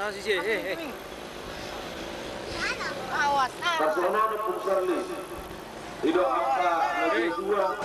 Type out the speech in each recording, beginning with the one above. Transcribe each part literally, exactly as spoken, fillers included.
Awas, ah. Pasohonon Ompung Sarli. Ido angka na dua.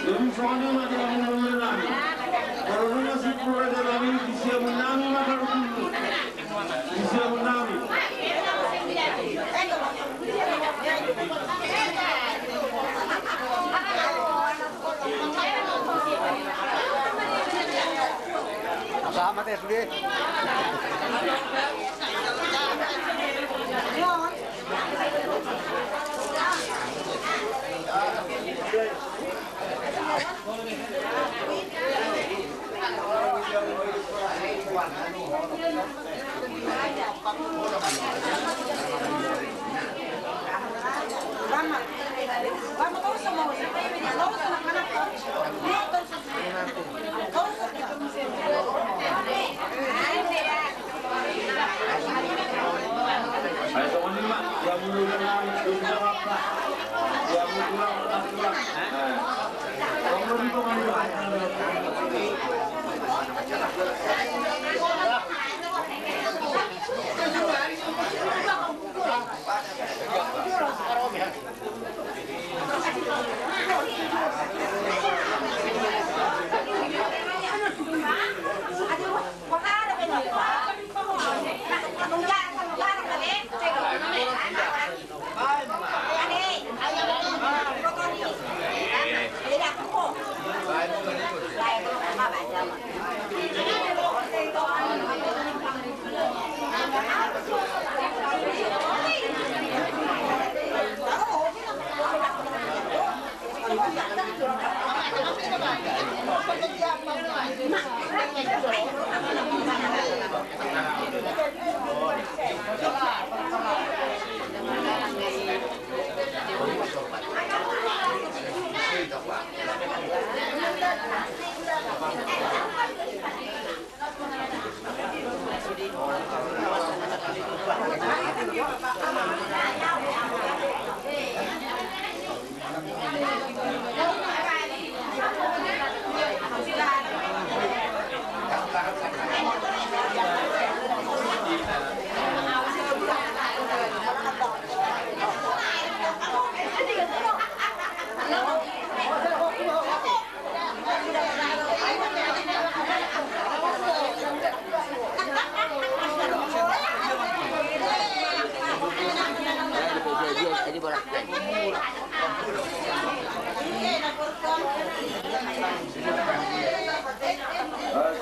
Jadi soalnya nanti akan mengenai kalau rumah si Pura dan Rami di siang menang maka dulu di siang menang. Sama deh sudah.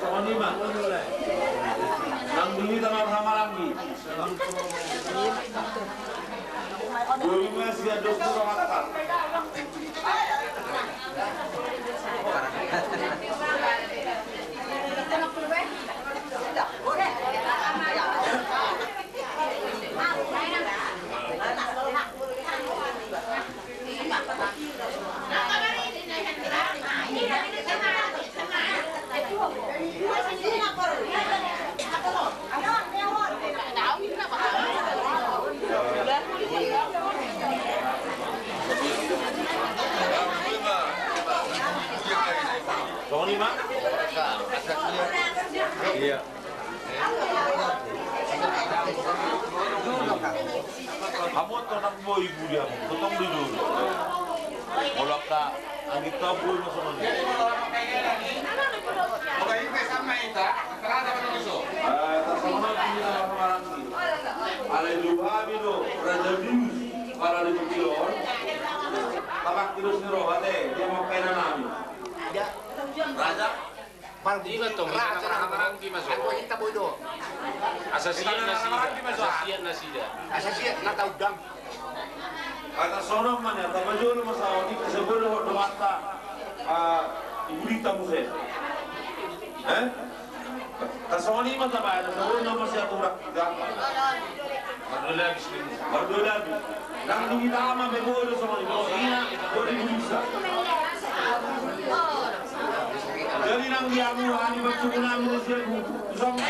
Songon i ma. Nang duli tanggal sama lagi. Songon i ma? Iya. Hamu antong nang boi budi hamu, totong di dulu. Molo angka anggit tau boi ma songon i. Oke, ini sama ita, kerana apa tuh? Eh, tak sama di dalam maranggi. Alai luhami do, Raja Bius, para di Bukilon. Tabak terus ni roha te, dia mau kena nami. Raja. Maranggi ma tong, raja na maranggi ma so. Anggo hita boi do. Asa siat nasida, asa siat nasida. Asa siat na taudang. Angka songon ma nian, tapajolo ma saon i, asa boi do hot do mata. Ah, ibu dita muse. Eh? Asa songon i ma tabaen, asa boi nama siat urak. Gampang. Mardua labis. Mardua labis. Nang di hita ma pe boi do songon i, boi ina, boi di bisa. Jadi nang di hamu, hami pacukun nami na sian buku. Songon.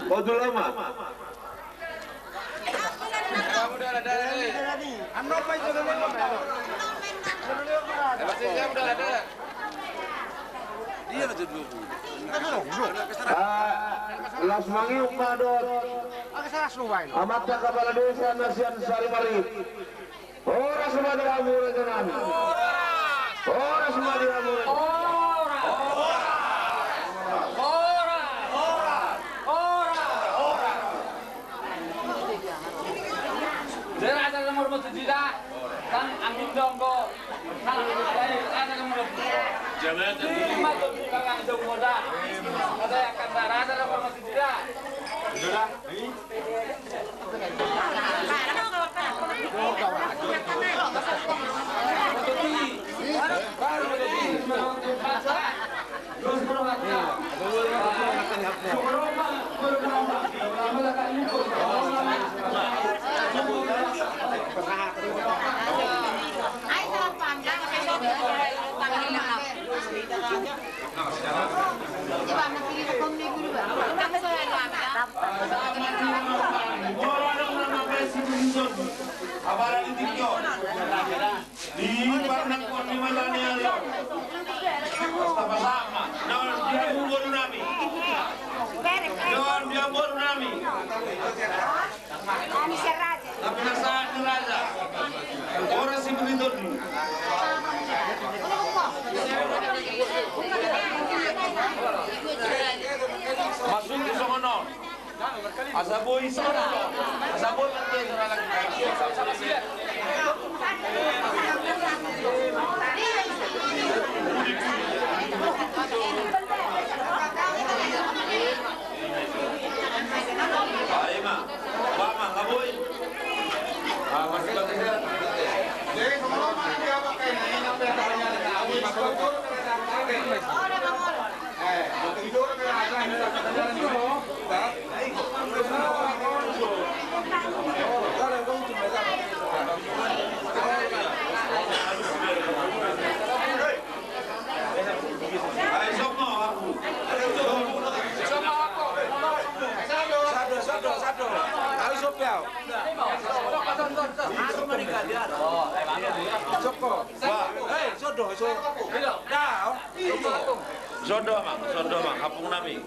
Ojo lama. Ah, las mangiuk ma dohot amanta kapala desa na sian Sarimarit. Horas ma di hamu raja nami. Horas ma di hamu raja. Horas. Horas. Horas. Horas. Raja nomor tujuh da. Kan angin donggo. Kan angin donggo. Raja nomor tujuh. Jabatan. Ini mah tuh di belakang donggo da. Ada yang kata raja nomor tujuh da. Sudah. Apala di tingki on. Di parnangkon ni mata ni ari on. Pasta pasahat ma. Naon dia boru nami. Naon dia boru nami. Kami si raja. Tapi na sahat ni raja. Ora si beri todi. Masuk di songon on. Asa boi songon on. Asa boi mate songon on. Ai ma, ba ma, nga boi. Ah, masih bagus ya. Wah. Sondo, amang, sondo, amang, hampung nami.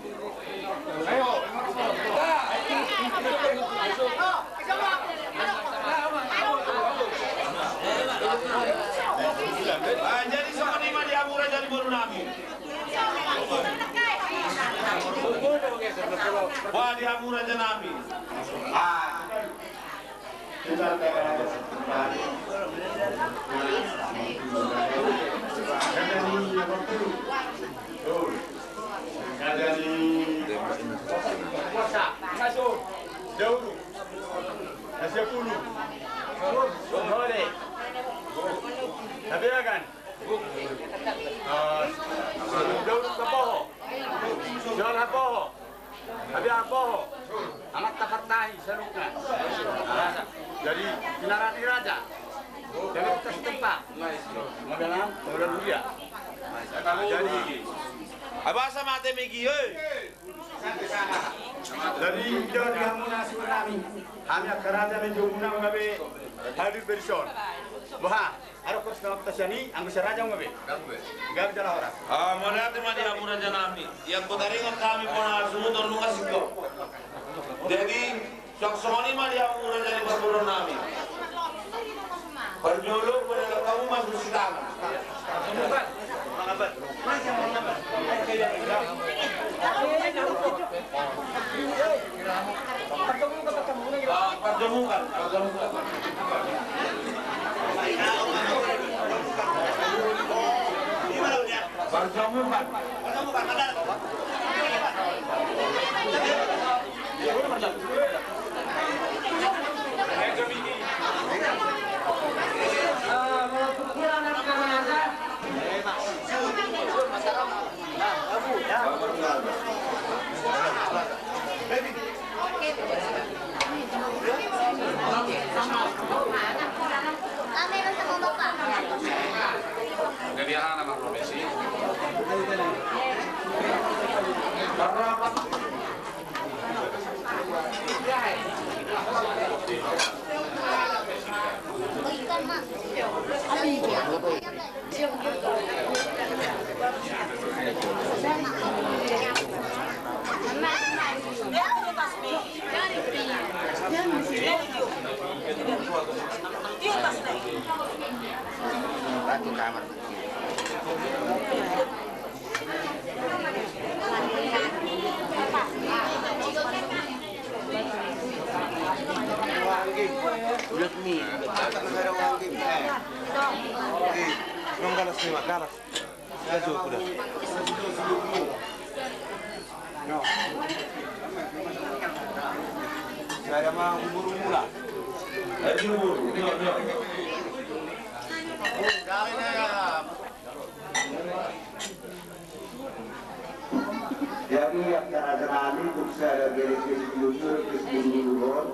Ah, jadi songon i ma di hamu raja ni boru nami. Wah, di hamu raja nami. Ah. Dauru. Nasiapulu. Nole. Tabeagan. Ah, Dauru Tapoho. Jol Hapoho. Tabeagan Poho. Amanta Partahi saluhutna. Jadi, pinaran ni raja. Jadi, kasih tempat. Modalan, modalan huria. Jadi, abasa mate megi, eh. Jadi, di hamuna suhut nami, hami angka raja ni jomuna gabe hadir berison. Boha, adong kos na pesta sian i, anggo sian raja gabe. Gabe jala horas. Ah, mauliate ma di hamu raja nami. Ia anggo taringot hami bona suhut on nunga singkop. Jadi, Songon i ma di hamu raja ni parboruon nami. Parjolo pada kamu masuk sitang. Ah, parjamukan, parjamukan. Parjamukan. Jadi aha nama profesi? Ulat mi. Galas ni, Mak, galas. Galas, sudah. Saya mah umur mula. Jadi, angka raja nami, tung sada gere ke sepuluh, ke sepuluh on,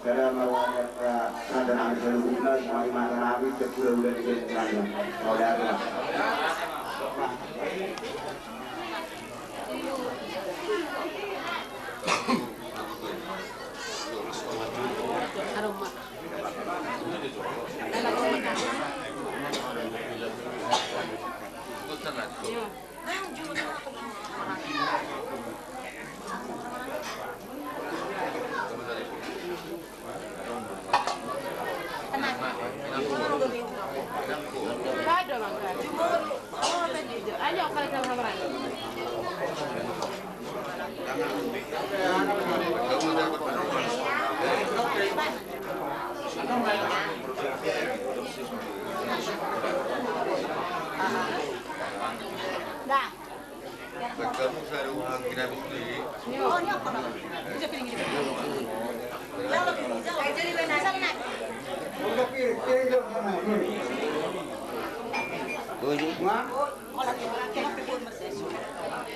sada ma roha ni angka raja nami saluhutna, songon i ma raja nami, sepuluh ulang di gere nami. Mau dari ma.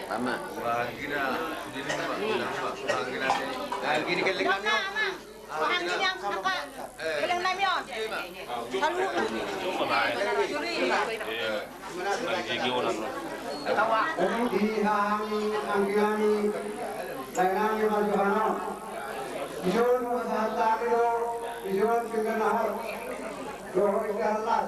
Ama. Di hahangiangi anggi nami, lae nami ma Johana. Dison pasahat hami do, dison pinggan na hot dohot ingkon las.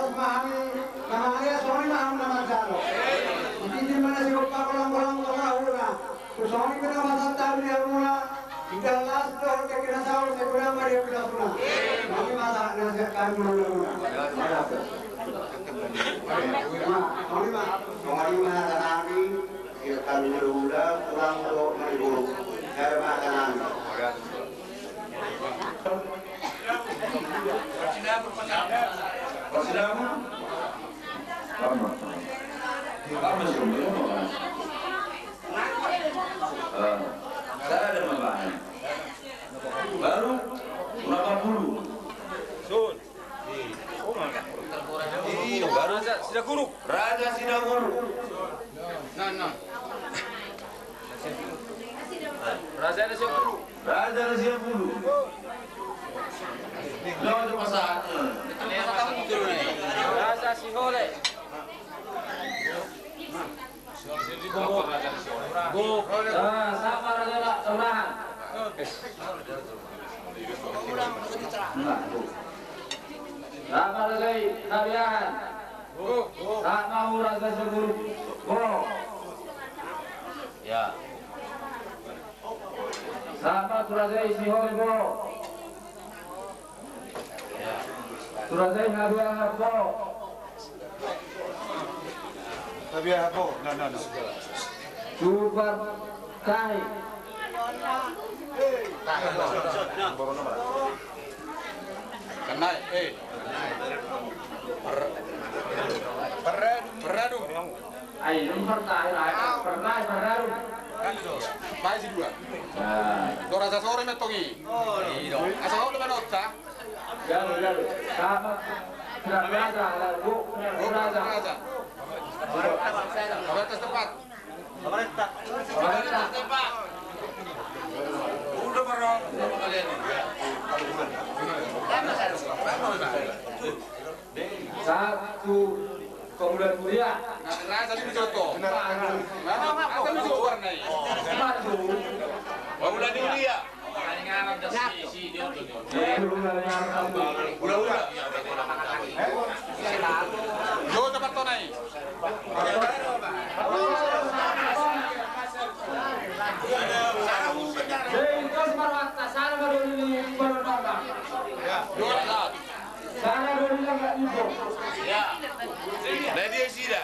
Horas ma hami, na mangalean songon i ma hami na manjalo. Ijinjin ma na sigompa, golang-golang ma saurna. Tu songon i pe na masa tabi di hamuna. Inda las do ke kena saur, sai godang ma di hamuna. Songon i ma hata na sian hami muna-muna. Songon i ma, songon i ma hata nami. Ia kami mula-mula pulang do mari guru. Ia ada mata nami. Persidangan. Lama. Lama sih, belum, Mas. Eh, saya ada tambahan. Baru berapa puluh? Sun. Raja Sidaguruk. Raja Sidaguruk. Nah, nah. Raja Sidaguruk. Raja Sidaguruk. Lo tu pasahat. Raja Sihole. Go. Go. Ah, sapa raja na saulahan? Nah, go. Sapa raja i na biahan? Go. Sapa raja Sidaguruk? Go. Ya. Sapa tu raja i Sihole, go. Tu raja i na biahan, go. Na biahan, go. Na, na, na. Super tahi. Kena, eh. Per-, peradu. Ai, nomor terakhir, ai. Pernah, pernah. Baik, si dua. Nah. Dua rasa sore metong i. Asa kau depan otak. Jalo, jalo. Sama. Tidak berasa, bu, tidak berasa. Berasa. Berasa tempat. Pemerintah. Pemerintah. Udah, Bro. Satu Pemuda Mulia. Nah, nah, tadi dicoto. Nah, nah, tadi dicoto warna i. Satu. Pemuda Mulia. Hula-hula. Jo, cepat, Tonai. Nah, dia sida.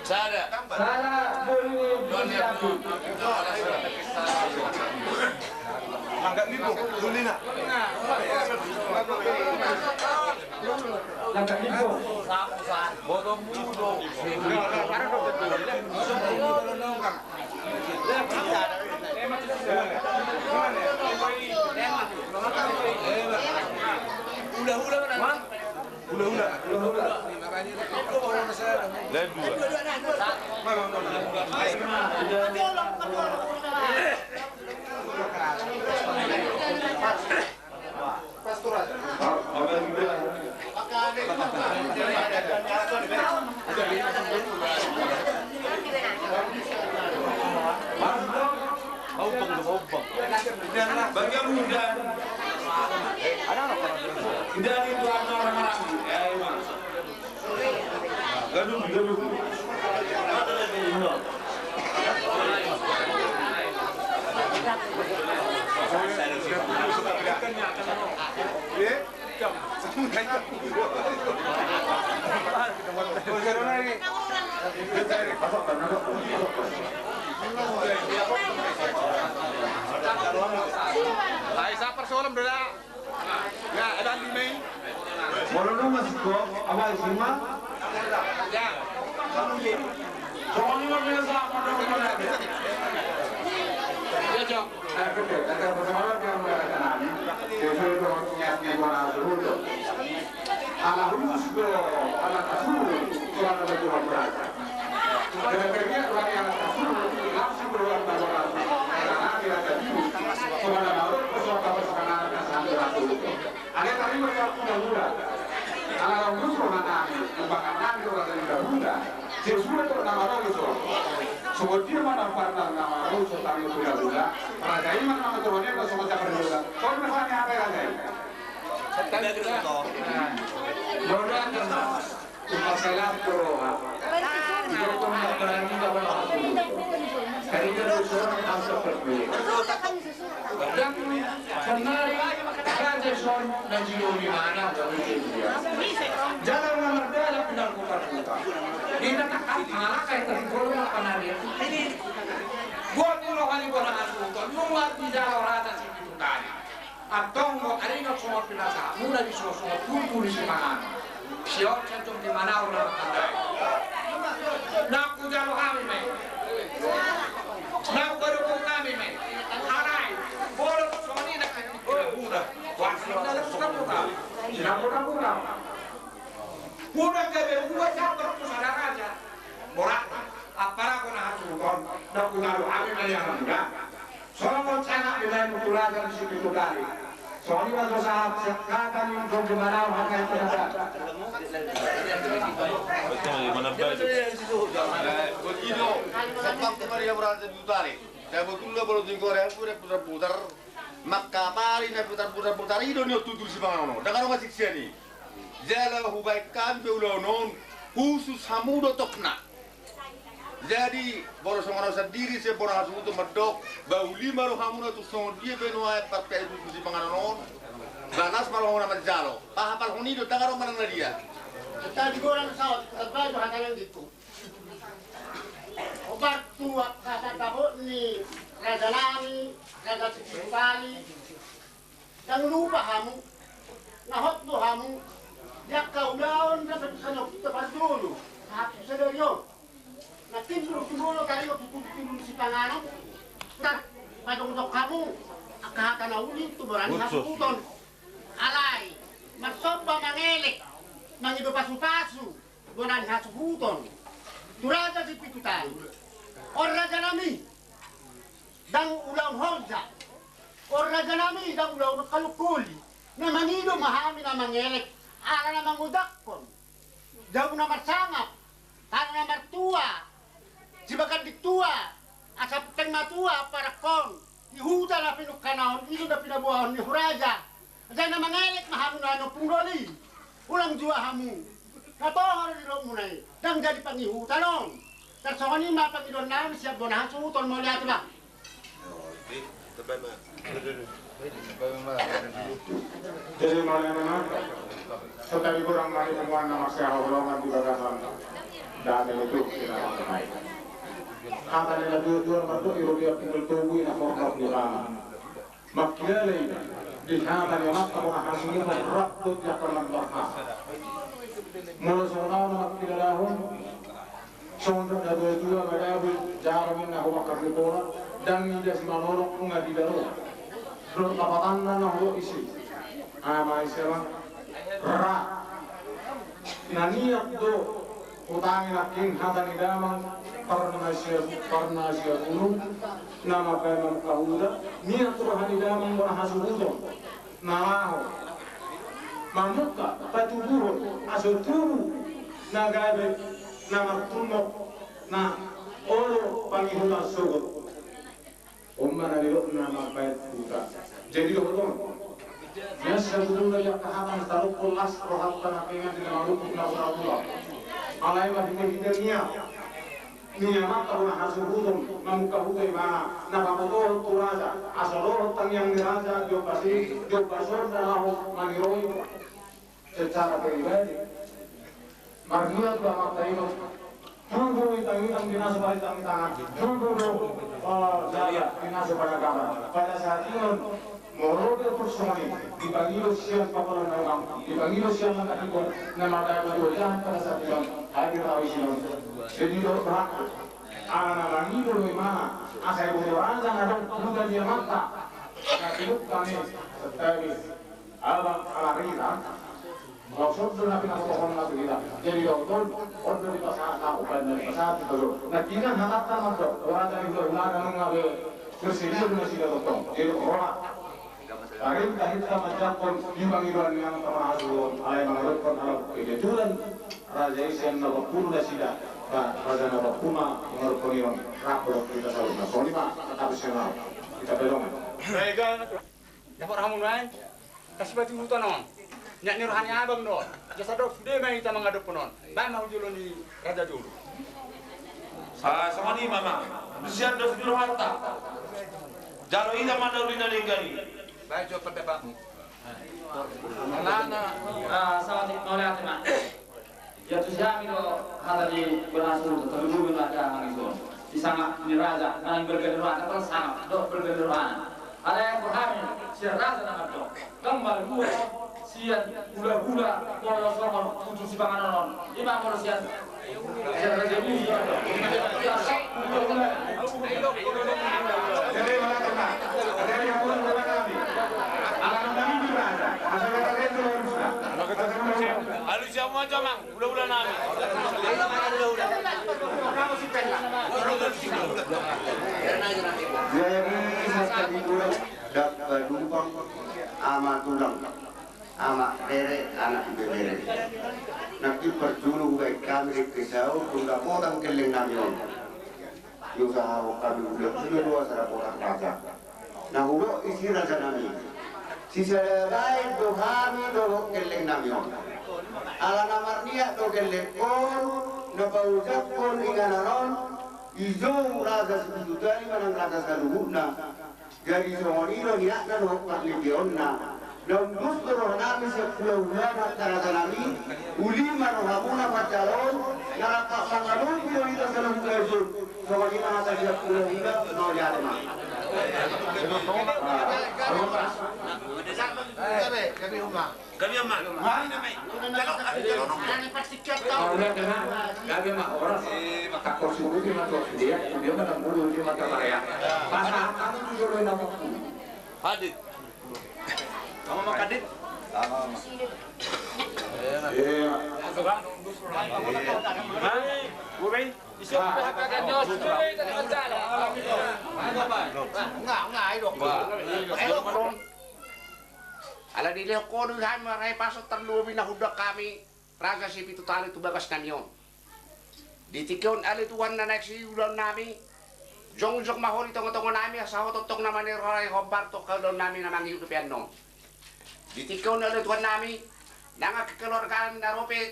Sada. Sada, dua, lima, dua. Langkah ni, Bu, dua, lima. Langkah ni, Bu. Botong mudo. Hula-hula mana? Hula-hula. Hula-hula. Lain dua. Bagian muda. Tidak ada itu orang-orang. Gaduh, gaduh. Baik, sima. Songon i ma biasa, pada umumna. Ya, Cok. Eh, betul. Ada persoalan yang mereka tanami. Sesuai dengan niat yang gua langsung untuk. Ala khusus do, ala kasur, suara baju berasa. Dari kerja, suara ala kasur, langsung keluar dari langsung. Karena kami rasa diri, suara laut, suara bersemangat, kasar, langsung. Alai tarima di waktu dahulu. Ala laung tutu roha nami, umbakan nami roha nami dahulu. Sesuai tu nama roha so. Songon dia ma na parna nama roha so tarima tu dahulu. Raja i ma nama tu roha nami so macam dahulu. Songon ma sani apa raja i? Dahulu. Tumpak salam tu roha. Didok tumpak barani dapot aku. Kari dia dosa orang asal berbeda. Dang sannari raja son na jolo ni mana dong dia. Jala na mardalan pinal putar-putar. Dia tak kali malaka yang tadi kalau apa nari. Buat ni roha ni bona asuton. Nunga di jala raja si tadi. Antong do taringot songon pinasahatmuna di songon-songon turpuk ni sipanganon. Sian on santong di mana on na mangkandai. Nang hujalo hami ma i. Nang hudok hami ma i. Alai, bolon songon i na kan di hula-hula. Wah, sinambulan-bulan. Sinambulan-bulan. Hudok gabe hula jambar tu sada raja. Borat. Apa rago na hasuhuton. Nang hujalo hami ma i, anak muda. Songon sanga binaen tu raja di sipitu tali. Songon i ma so sahat sian hata ni Ompu Manaon hata i. Betul, mana baik. Eh, begitu. Sabab tu Maria berada di utara. Saya betul lah, kalau tinggal orang pura putar-putar. Maka pari na putar-putar-putar i do nion tutu di sipanganon. Dang adong siksian i. Jala hubaen hami pe ulaon on khusus hamu do tokna. Jadi, boru songon au sandiri, sian bona hasuhuton mandok, bauli ma rohamuna tu songon dia pe nuaeng parpeadusi sipanganon on, balas ma rohamuna manjalo. Pahapalhon i do, dang adong manang na dia. Tadi gorang saut, terbaik hata yang ditu. Obat tuak kata tabot ni raja nami, raja Sipitupali. Dang lupa hamu, na hot do hamu, di angka ulaon na sadia na hita parjolo, sahat tu sadari on. Na timbul tu jolo taringot tu tutu timbul sipanganon, tar, padongdok hamu, angka hata na uli tu bona ni hasuhuton. Alai, marsomba mangelek, mangido pasu-pasu, bona ni hasuhuton. Tu raja Sipitupali. On raja nami. Dang ulaon horja. On raja nami, dang ulaon kalukuli. Na mangido ma hami na mangelek. Ala na mangodakkon. Jabu na marsangap. Tano na martua. Sibaganding tua. Asa peng matua, parangkon. Di huta na pinungkanaon, i do na pinaboahon ni huraja. Jala na mangelek ma hamu na ompung doli. Ulang jua hamu. Na toho do didokmuna i. Dang jadi pangihutan on. Tarsongon i ma pangidoan nami sian bona hasuhuton, mauliate ma. Jadi mauliate ma. Sotari godang ma di punguan na marsihaholongan di bagasan. Dame itu kita maksud. Hata ni na tua-tua marto i do dia pukul tubuh i na hormat di mana. Mangkilala i, di hata ni amanta bona hasuhuton rap do di angka na marhata. Molo songon au na mangkilalahon, songon na tua-tua madabu, jaro ninna hubakar ni pola, dang ida simalolong nunga didalona. Dohot lapatanna na hudok isi. Ama isi ama. Ra. Na niat do. Hutangi nangkin hata ni damang parna sia, parna sia guru, na mambaen mamungka huta, niat roha ni damang bona hasuhuton, na laho mamungka patubuhon, asa tubu na gabe na martumok, na olo pangihutan sogot. On ma na nidokna mambaen huta. Jadi dohot on. Biasa guru na ia kahaman tarungkul las rohanta na pengan di na marungkul na pura-pura. Alai ma hita-hita niat. Niat mata bona hasuhuton mamungka huta i ma na pamotohon tu raja. Asa dohot tangiang ni raja di ombas i, di ombas on na laho maniroi. Secara pribadi. Marniat do amanta i ma. Tubu itang-itang di na so parintang-intangan. Tubu do, eh, jala di na so panagaman. Pada saat i on, Molo do tung songon i, dipangido sian pangolon na umang, dipangido sian langkat ipon, na mangkatai tu jahat pada saat inon, hadir au i sinon. Jadi do berhak, ala na mangido do imana, asa iboto raja na dong, bukan dia mata. Na tiup kami, setelis, abang ala rira. Laos on do na pinabotohon na tu hita. Jadi do on, on do dipasahat na umbahen na dipasahat tu hita do. Na tinggal hatanta mandok, ora jadi hula-hula na nunga be bersedia do nasida tongtong. Jadi ora. Karim tahit sama jakon di pangidoan yang pernah asuhon, alai mangadophon alam kebetulan raja i sian na bakkulu nasida. Ba, raja na bakkulu ma mangadophon inon, rap do hita saluhutna. Songon i ma, tetap sian au. Hita pe dongan. Baik, kan? Dapot hamu nuaeng. Kasi batu hutan on. Niat ni roha ni abang do. Jasa do sude ma hita mangadophon on. Baen ma hu jolo ni raja jolo. Ah, songon i ma, Amang. Sian do sude rohanta. Jalo hita ma na uli na denggan i. Baen jo pendapatmu. Alana. Ah, songon i, mauliate ma. Ia tusi hami do hata ni bona suru, tapi bumi ma da hami son. Disangap ni raja, manang bergani rohana, tersangap do bergani rohana. Alai hami sian raja na mandok, tong malua sian hula-hula, molo songon tutu sipanganon on. Ima molo sian, sian raja ni. Ia sok hula-hula. Jadi, mauliate ma. Jadi, hula-hula nami. Ala nami di raja. Asal kata dia tu harusna. Alusi hamu ma jo, Amang. Hula-hula nami. Jadi, sastra di pulau, dappa dumpang, ama tulang, ama rere, anak ibebere. Nangkin parjolo hubaen hami ringkes au, dung dapotan gelleng nami on. Diusahahon hami, udah, udah dua sada botak raja. Na hudok i si raja nami. Sisada baen do hami dohot gelleng nami on. Ala na marniat do gelleng on, na paujangkon inganan on, dijou raja Sipitu Tali manang raja saluhutna. Jadi songon i do niatna dohot parlebeonna. Na undus do roha nami sian hula-hula na raja nami, uli ma rohamuna manjalo on, na rap mangadopi do hita saluhutna i. Songon i ma hata sian hula-hula, mauliate ma. Gabe, gabe, Amang. Gabe, Amang. Gabe, Amang. Horas. Mangkakor suruti ma tu dia, dia ma na mulu dia ma tabaria. Pasahat hamu tu jolo na mulu. Hadit. Hamu ma Kadit. Iya. Iya. Hah? Gue main. Ala dilehon Ho do hami marhahipason, tarlumobi na hundok hami Raja Sipitu Tali tu bagas nami on. Di tingki on ale Tuhan na naeng siulaon nami, jongjong ma Ho di tonga-tonga nami asa Ho tongtong na maniroi hombar tu angka ulaon nami na mangihut dope annon. Di tingki on ale Tuhan nami, nang angka keluarga nami na ro pe,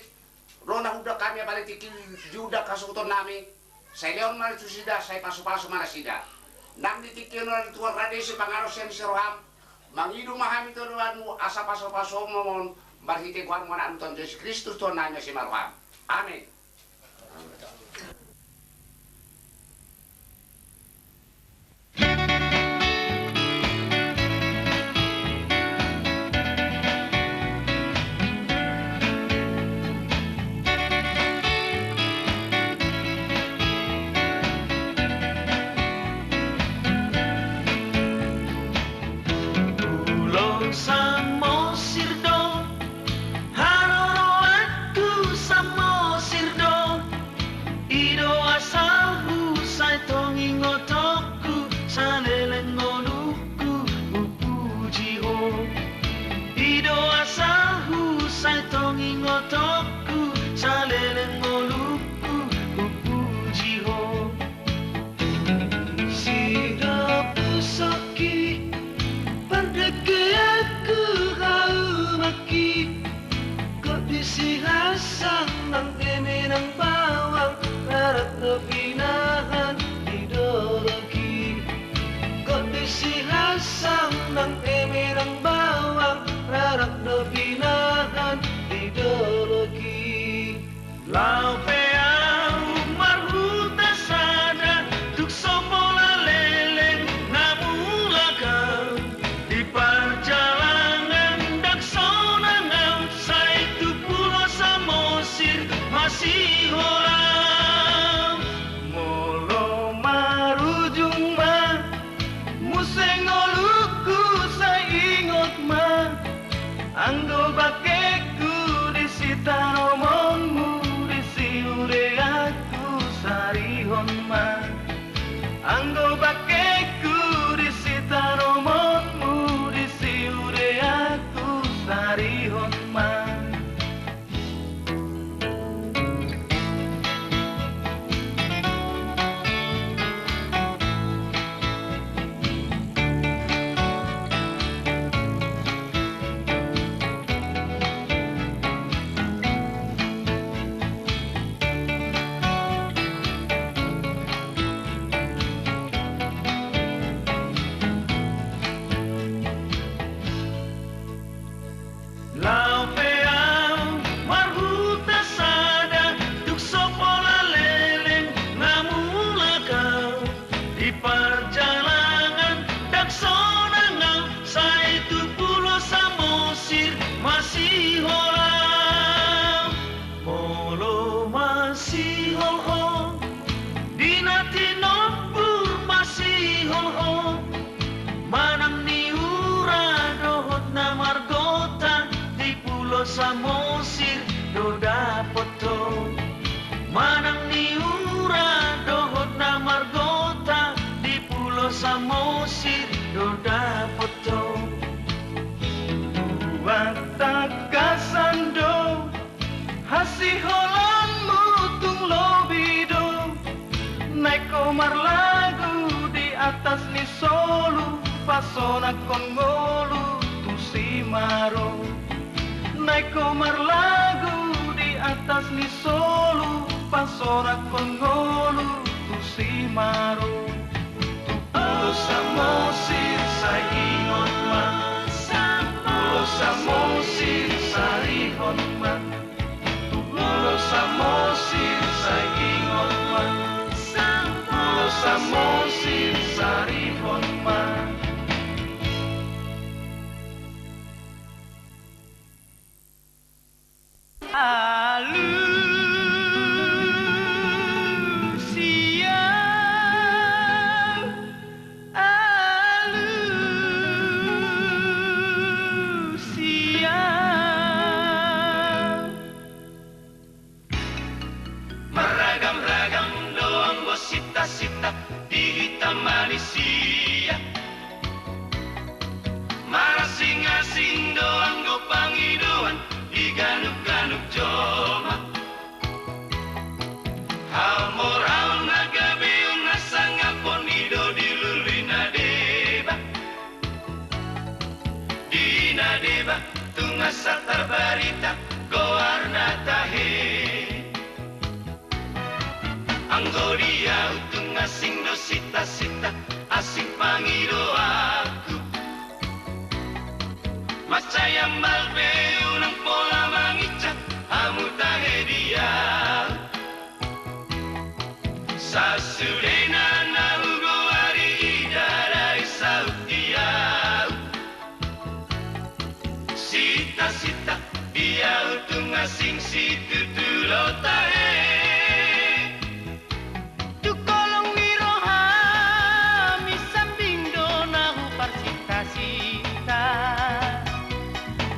ro na hundok hami apala di tingki on, di hundok hasuhuton nami, sai lehon ma nasida, sai pasu-pasu ma nasida. Nang di tingki on ale Tuhan rade sipanganon sian isi roham, mangido ma hami tu adopanmu asa pasu-pasu ma on marhite goarmu anakmu Tuhan Jesus Kristus Tuhan nami asi ma roham. Amen. Ulaon Samosir do, haroroanku Samosir do. I do asalhu, sai tong ingotongku, saleleng ngolungku hupuji Ho. I do asalhu, sai tong ingotongku, saleleng ngolungku hupuji Ho. Sidohot pusokki, pardegeanku, haumangki. Godang disi hasang nang eme nang bawang, rarag do pinahan di dologki. Godang disi hasang nang eme nang bawang, rarag do pinahan di dologki. Laho pe ahu marhuta sada, tung so pola leleng na mulak ahu. Di pa- Muse ngolungku sai ingot ma, anggo bangkengku di sitanomonmu, di siudeanku sarihon ma. Anggo bangkengku di sitanomonmu, di siudeanku sarihon ma. Laho pe ahu marhuta sada, tung so pola leleng na mulak ahu. Di parjalangan ndang sonang ahu, sai tu Pulo Samosir ma sihol ahu. Molo masihol ho di na tinombur, masihol ho manang niura dohot na margota, di Pulo Samosir do dapot ho. Manang niura dohot na margota, di Pulo Samosir do dapot ho. Buat tangkasan do hasiholonmu, tung lobi do naeng ho marlagu di atas ni solu, pasonanghon ngolu tu simaro. Naeng ho marlagu di atas ni solu, pasonanghon ngolu tu simaro. Tu Pulo Samosir sai ingot ma, Pulo Samosir sarihon ma. Tu Pulo Samosir sai ingot ma, Pulo Samosir sarihon ma. Alusia, alusia. Marragam-ragam do anggo sinta-sinta di hita manisia. Marasing-asing do anggo pangidoan di ganup-ganup jolma. Hamoraon na gabe on na sangapon i do di lului na deba. Di na deba tung asa tarbarita goarna tahe. Anggo di ahu tung asing do sinta-sinta, asing pangidoanku. Mansai ambal pe unang pola manginca hamu tahe di ahu. Sasudena na hugoari i ndada i saut di ahu. Sinta-sinta di ahu tung asing situtu do tahe. Tu kolong ni rohami sambing do na huparsinta-sinta.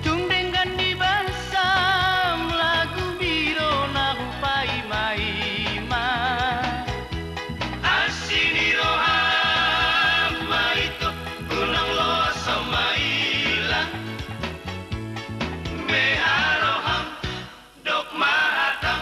Tung denggan ni basam lagumi do na hupaima-ima. Asi ni roham ma ito, unang loas ho maila. Beha roham, dok ma hatam.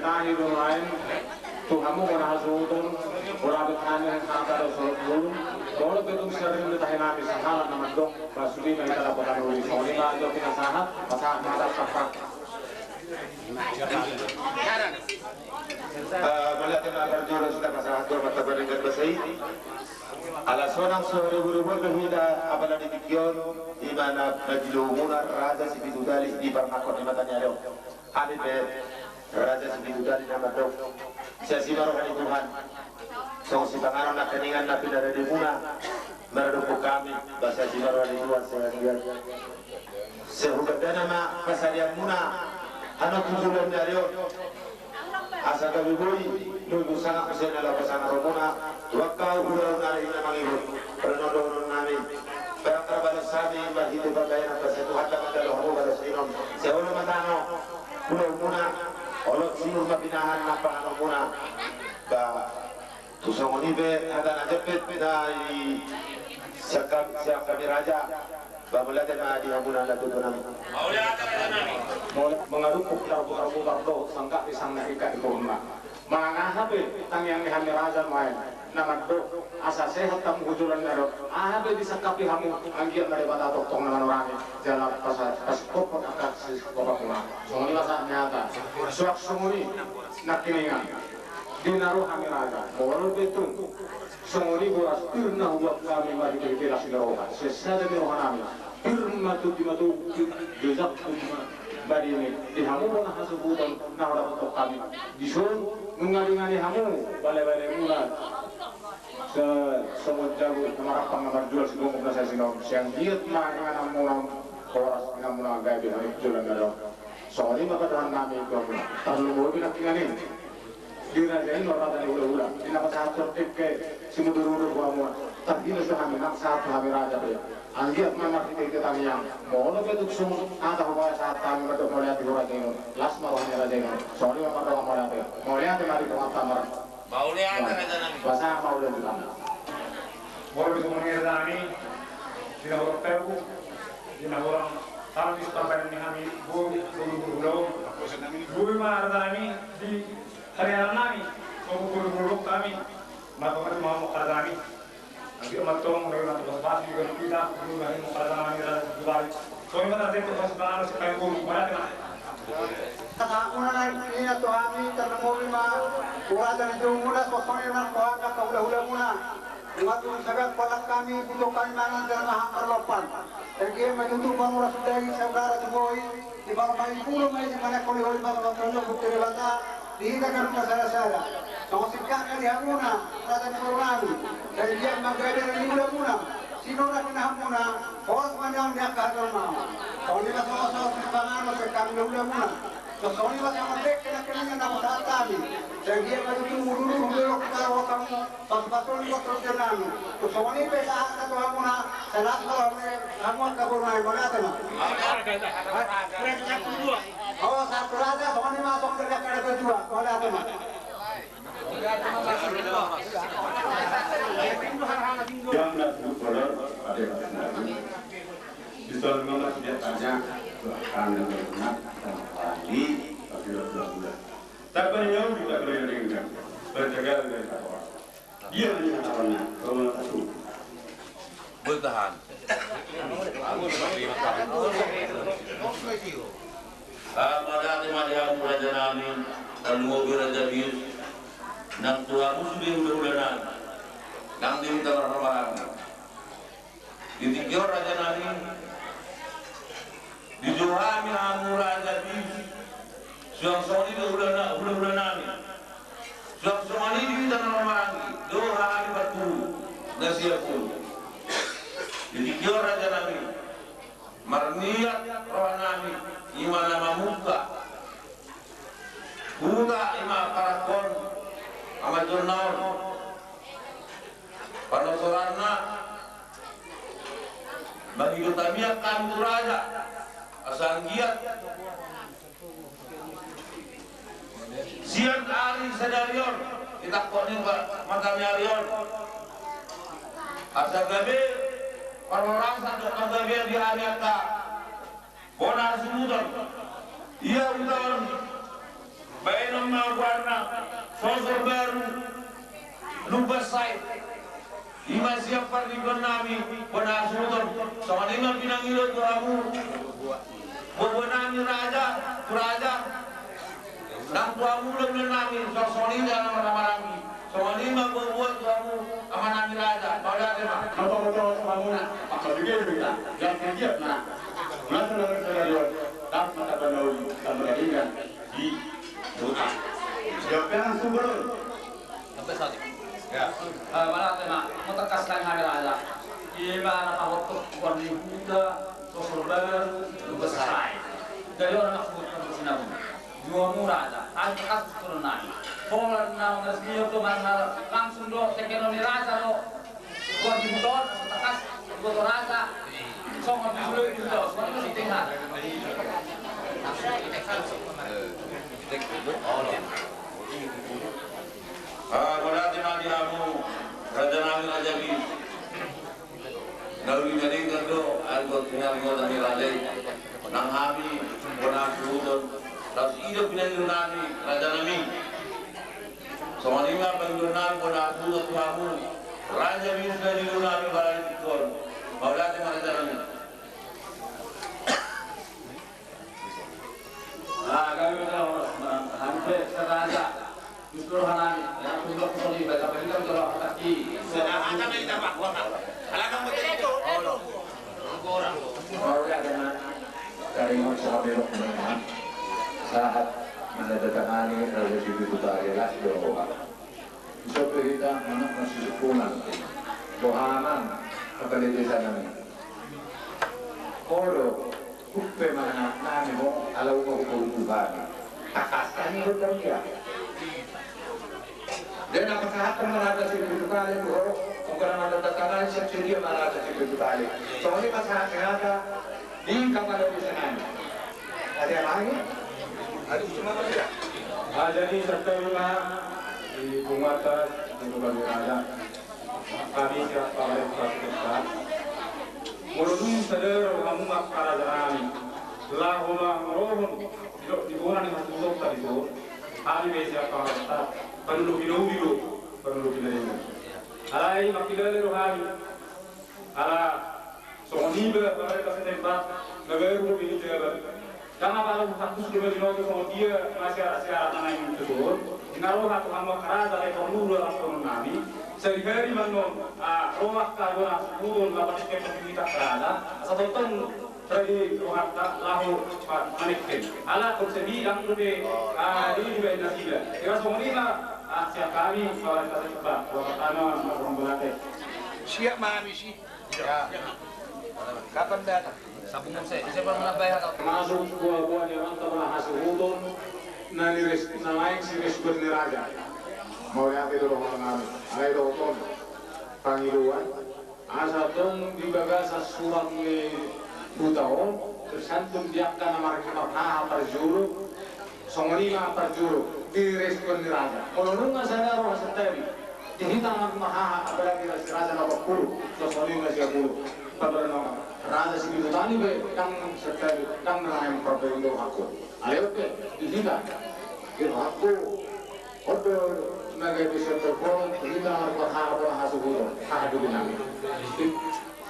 Tahi do nuaeng tu hamu bona hasuhuton. Borat hami hata do solot bulung. Molo pe tung sering di tahi nami sahala na mandok. Pasuki ma hita dapotan uli. Songon i ma jo pinasahat. Pasahat ma hata. Mauliate ma parjolo, sita pasahat tu Amanta Pardenggan Basa i. Ala sonang so ribu-ribu do hita apala di tingki on, di mana na di loumuna Raja Sipitu Tali di parnangkok ni mata ni ari on. Hami pe Raja Sipitu Tali na mandok, sai asi ma roha ni Tuhan. Songon sipanganon nangkiningan na pinarademuna maradophon hami, ba sai asi ma roha ni Tuhan, sai hami sai hugandana ma pasarianmuna, hanon tu joloan ni ari on. Asa gabe boi, boi tu sangap muse na laho pasangap rohamuna, tu angka ulaon na laho na mangihut. Olo, dohonon nami, barang tarbalos hami marhite pambahenan, ba sai Tuhanta mandalo hamu balos ni on. Sai olo ma tano ulaonmuna, olo sinur ma pinahan na pahanonmuna. Ba tu songon i pe hata na jempek na i sian hami, sian hami raja. Ba mauliate ma di hamuna na tutu nami. Molo mangarumpuk tarbutar-butar do sangkap di sangkap ikat di kurma. Manang aha pe tangiang ni hami raja nuaeng. Na mandok asa sehat hamu tu joloan ni ari on, aha pe disangkapi hamu, anggiat ma Debata tongtong na manorangi jala pasingkophon angka singkopanmuna. Songon i ma sahat ni hata. Suang songon i nangkiningan, di na ro hami raja, molo pe tung songon i boras pir na hubuat hami marhitehite las ni roha, sian sada ni rohanami, pir ma tondi ma togu, jojak tondi ma badini, di hamu bona hasuhuton na hudapothon hami. Dison nunga dengani hamu balebalemuna songon jabu na marampang na marjual, sigomgom na sai sinom, sai anggiat ma ingananmuna on horas, inanamuna gabe hami tu joloan ni ari on. Songon i ma pandohannami tu hamuna. Tarlumobi nangkiningan i di raja i on, raja ni hulahula, di na pasahathon dengke simudurudur tu hamuna. Targinos do hami nang sahat tu hami raja pe, anggiat ma marhitehite tangiang, molo pe tung songon hata hupasahat hami mandok mauliate tu raja i on, las ma roha ni raja i on. Songon i ma pandohan, mauliate. Mauliate ma di Tuhan. Tamar. Mauliate, rajanami. Basa ma ulaon di tangan. Molo songon i, rajanami, di na hurang pebu, di na hurang tangis pambahenan ni hami boru, boru, boru, boru. Boi ma, rajanami, di harianan nami, boru, boru, boru, hami. Maka ma hamu, rajanami. Anggiat ma tong na tugas basi di ganup hita, boru, boru, rajanami, raja di balik. Songon i ma tarjemput hos bangano si kayu boru, mauliate ma. Sahat ma na ninna tu hami, tarlumobi ma tu raja ni jou muna, songon i ma tu hami angka hulahula muna. Nunga tung sagat palang hami, butuh hami mangan jala manang marlompan. Anggiat ma tutu panuras daging saudara tu boi, di parumaen i, di parumaen i, di mana kau di holi maka maka putri bata, di hita ganup na sada-sada. Songon singkat na di hamuna, raja ni boru nami. Anggiat ma gabe na di hula muna, sinurat ni hamuna, horas ma nian di angka hajolmaon. Songon i ma songon-songon sipanganon sian hami hulahula muna. Songon i ma songon dengke nangkiningan na pasahat hami. Sai anggiat ma tutu hulahula, hulahula, hulahula, pasu-pasu ni buat roh nami. Songon i pe sahat tu hamuna, sai las ma roha ni hamu angka boru nami, mauliate ma. Awas, satu raja, songon i ma songon dengke na tujuan, mauliate ma. Jam na sepuluh bolon, pada nami. Di sana mama tidak tanya, Tuhan yang berkenan, sama kami, tapi dua bulan. Tak pernah jauh, tak pernah dengar. Bertegal dari Tabawan. Dia hanya kawannya, kalau satu. Bertahan. Ah, mauliate ma di hamu raja nami, tarlumobi raja Bius, nang tu hamu sude hulahula nami, nang di hita marhahamaranggi. Di tingki on raja nami, dijou hami hamu raja Bius, suang songon i do hula na, hulahula nami. Suang songon i di hita na marhahamaranggi, do hami partubu na siapulu. Di tingki on raja nami, marniat roha nami, i ma na mamungka huta, i ma parangkon ama jonna on. Panosoranna, mangidop hami angka tu raja, asa anggiat sian ari sadari on, di tangkok ni mata ni ari on, asa gabe parhorasan dohot panggabean di hami angka bona hasuhuton. Ia huta on baenon ma goarna Sosor Baru Lumban Sae. I ma sian parlinggoman nami bona hasuhuton. Songon i ma pinangido tu hamu, boaboa nami raja, tu raja, nang tu hamu hulahula nami, songon i jala na marhahamaranggi. Songon i ma boaboa tu hamu ama nami raja, mauliate ma. Mauliate ma tu hamu, mauliate ma. Yang kegiat na masa na bersadarion, tak mata panauli, tak berlinggan di huta. Siap, penang sumber. Sampai saat ini. Ya. Eh, mauliate ma, mauliate ma sian hami raja. I ma na pahothon goar ni huta, Sosor Baru Lumban Sae. Jadi orang nak sebut kan sinamu. Dua mura aja, angka kasus turun nai. Pola na resmi itu mana langsung do, tekenon ni raja do. Buat di motor, tekas, buat raja. Songon di bulu itu do, songon di tinggal. Ah, berarti nanti kamu raja nami, raja di. Na uli na denggan do, aek got tinggal di kota ni raja i. Nang hami, bona hasuhuton, laos i do pinangido nami, raja nami. Songon i ma pangidoan nami bona hasuhuton tu hamu, raja bius na di luna nami, apala di tingki on. Mauliate ma raja nami. Ah, gabe ma horas, hamu pe saraja. Justru hanami, yang pun berkesan di balik apa kita mencoba hataki. Saraja na ita, Pak. Wah, alah, kamu betul. Mauliate ma, taringot songon i, sahat manandatangani raja sipitu tali, las do roha. Dison pe hita manat masisumpunan. Boha nang, apala desa nami. Olo, uppe manat nami ho, ala upa upa upa nami. Takasta ni ho tau dia. Dia na pasahathon ma raja sipitu tali tu ho, upa na manandatangani siap sedia ma raja sipitu tali. Songon i ma sahat ni hata di kapala desa nami. Ate amang i? Ah, jadi santabi ma di punguanta di Tuan Raja. Hami siap pamarenta setempat. Molo dung sada ro hamu angka raja nami, laho mangurupi didok di bona ni hasuhuton tadi tu, hami be siap pamarenta, parlulu piloli do, parlulu piloli. Alai mangkilala do hami. Ala songon i ma pamarenta setempat na baru dope di jabat. Ndang apala hutangkus do ma binoto songon dia ma siaran-siaran na naeng tutu. Inna roha tu hamu angka raja, lae porlu do laponon nami. Sehari-hari mannon, ah, roha angka bona hasuhuton, lapatik ke pemilitak raja. Asa tongtong rade rohanta laho pa-, manengken. Ala konsep i ndang dope, ah, di, dibaen nasida. Kira songon i ma, ah, sian hami pamarenta setempat. Roha pertama, ma-, ma-, mauliate. Siap ma hami si. Ya. Kapan datang? Sabung muse, bisa pernah bayar atau? Termasuk buah-buah ni amanta bona hasuhuton, na ni res-, na naeng sirestuon ni raja. Mauliate do roha nami, alai dohonon, pangidoan, asa tong di bagasan surat ni huta on, tercantum di angka na marhaha parjolo, songon i ma parjolo, direstuon ni raja. Molo nunga sada roha santabi, di hita na marhaha, apalagi raja na opat pulu, songon i na sia pulu. Padahal raja sipitu tali be, ndang santabi, ndang na naeng parbaen do rohangku. Alai oke, di hita, di rohangku. On do na gabe sian tolpon, di hita na marhaha bona hasuhuton, haha dulu nami.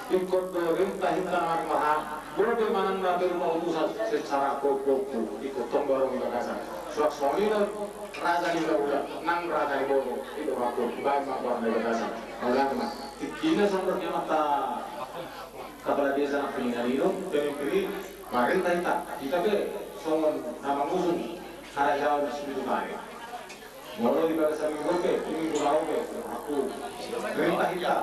Ingkon do renta hita na marhaha, boi manang na terima utusan secara pokok, ingkon tong do adong di bagasan. Suang songon i do raja ni hulahula, nang raja ni boru, i do pokok, baen ma goar na di bagasan. Mauliate ma, tingkina songon i ma ta kapala desa na pinangido, pemimpin i, marenta hita, hita be, songon na mangusung harajaon sipitu tali. Molo di bagasan minggu ope, di minggu na ope, aku. Renta hita.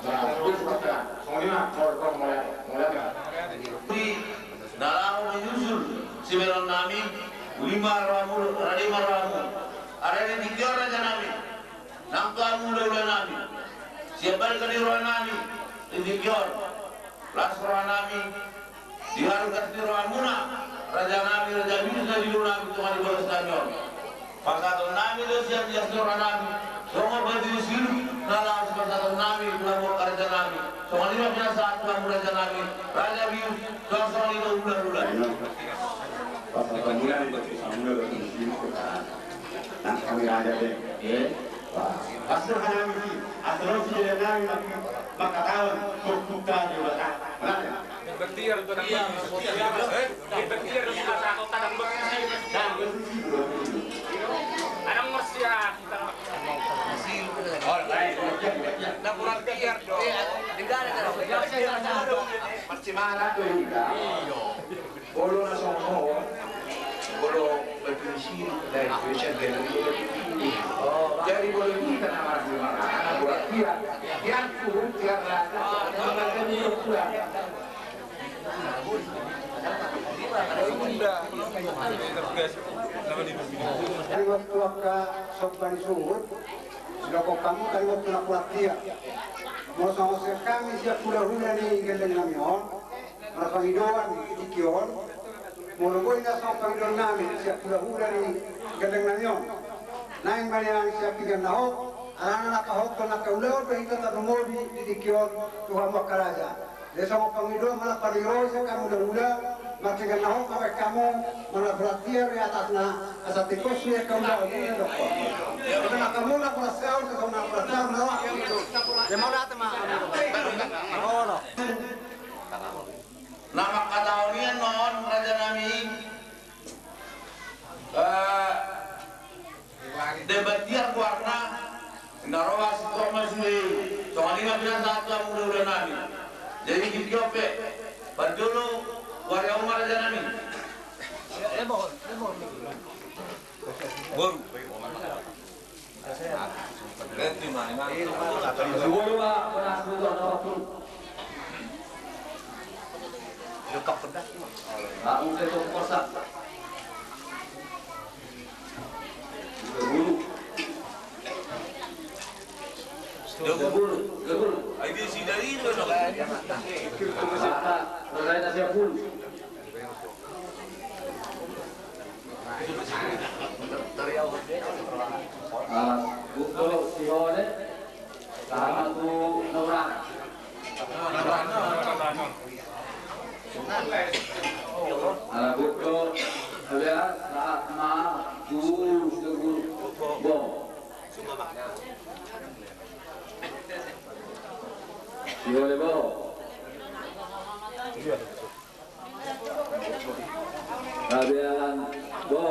Nah, aku suka kan. Songon i ma, molo, molo, molo, molo. Di na laho menyusul simeron nami, uli ma rohamu, rade ma rohamu. Ala di tingki on raja nami. Nang tu hamu hulahula nami. Siap balik di roha nami. Di tingki on. Las roha nami. Di hargas ni rohamuna, raja nami, raja bius na di luna nami, tonga di bagas nami on. Pasahaton nami do sian ias ni roha nami, songon batu ni siru, na laos pasahaton nami, tu hamu raja nami. Songon i ma pinasahat tu hamu raja nami, raja bius, songon i do hulahula. Pasahaton muna ni batu ni siru, nang hami raja be. Eh? Wah, pas tu hanami si, asal si dia nami, maka, maka taon, kok buka dia, maka. Mana? Bertiar, bertiar. Eh? Bertiar, bertiar. Ada mersiap. Nah, kurang tiar dong. Pasti marah tuh, Ida. Iya. Molo na songon on, molo batu ni siru, dari Indonesia, dari Indonesia. Jadi molo hita na marhaha, na buat dia, dia turun, dia rata, dia makan dia pulang. Di waktu angka somba ni suhut, sidok hamu, di waktu na buat dia. Molo songon sian hami sian hulahula ni gelleng nami on, marpangidoan di tingki on, molo boi na songon pangidoan nami sian hulahula ni gelleng nami on. Naeng ma nian sian pinggan na hot, alana na pahothon angka ulaon do hita tarlumobi di tingki on tu hamu angka raja. Jadi songon pangidoan ma na paling ro sian hami hulahula, Marsiganna ho, bahen hamu, mana berat dia di atasna, asa tikus dia kau dah ini dok. Karena kamu nak berat kau, kamu nak berat kau, nah. Dia mau datang mah. Oh, no. Na mangkatahon i annon, raja nami. Eh, Demban Tiar goarna, na ro asi tu hamu sude, songon i ma pinasahat tu hamu hulahula nami. Jadi di tio pe, parjolo, goari hamu ma raja nami. Boru. Ala bukto sihole, sahat ma tu na urang. Ala bukto, sahat ma tu sihole. Bo. Sihole, bo. Pabean, bo.